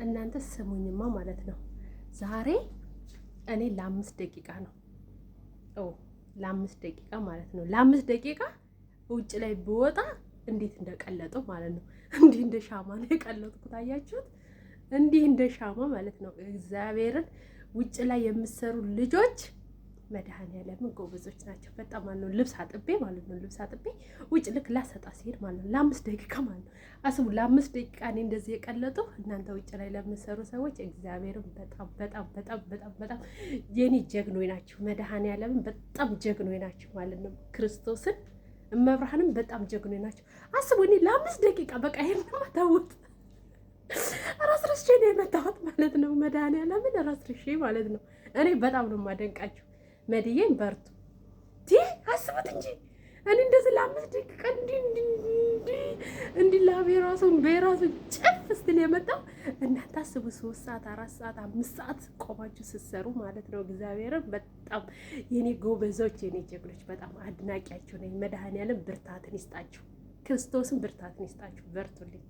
እናንተ ስሙኝማ ማለት ነው። ዛሬ እኔ ለ5 ደቂቃ ነው፣ ለ5 ደቂቃ ማለት ነው። ለ5 ደቂቃ ውጭ ላይ ብወጣ እንዴት እንደቀለጠው ማለት ነው። እንዲህ እንደ ሻማ ነው የቀለጥኩት። አያችሁት? እንዲህ እንደ ሻማ ማለት ነው። እግዚአብሔርን ውጭ ላይ የምትሰሩ ልጆች መድኃኒዓለምን ጎበዞች ናቸው። በጣም ማለት ነው። ልብስ አጥቤ ማለት ነው። ልብስ አጥቤ ውጭ ልክ ላሰጣ ሲሄድ ማለት ነው። ለ5 ደቂቃ ማለት ነው። አስቡ፣ ለ5 ደቂቃ እኔ እንደዚህ የቀለጡ፣ እናንተ ውጭ ላይ ለምትሰሩ ሰዎች እግዚአብሔርን በጣም በጣም በጣም በጣም በጣም የኔ ጀግኖች ናቸው። መድኃኒዓለምን በጣም ጀግኖች ናቸው ማለት ነው። ክርስቶስን እመብርሃንም በጣም ጀግኖች ናቸው። አስቡ፣ እኔ ለ5 ደቂቃ በቃ ይሄን ማታወት ራስ ርሼ ነው የመታወት ማለት ነው። መድኃኒዓለምን ራስ ርሼ ማለት ነው። እኔ በጣም ነው የማደንቃቸው። መድዬን በርቱ። አስቡት እንጂ እኔ እንደዚህ ለ5 ደቂቃ እንዲህ እንዲህ ላቤ ራሱ በራሱ ጭፍ ስትል የመጣው፣ እናንተ አስቡ፣ 3 ሰዓት፣ 4 ሰዓት፣ 5 ሰዓት ቆማችሁ ስትሰሩ ማለት ነው። እግዚአብሔርን በጣም የኔ ጎበዞች፣ የኔ ጀግኖች በጣም አድናቂያችሁ ነኝ። መድኃኒዓለም ብርታትን ይስጣችሁ፣ ክርስቶስን ብርታትን ይስጣችሁ። በርቱልኝ።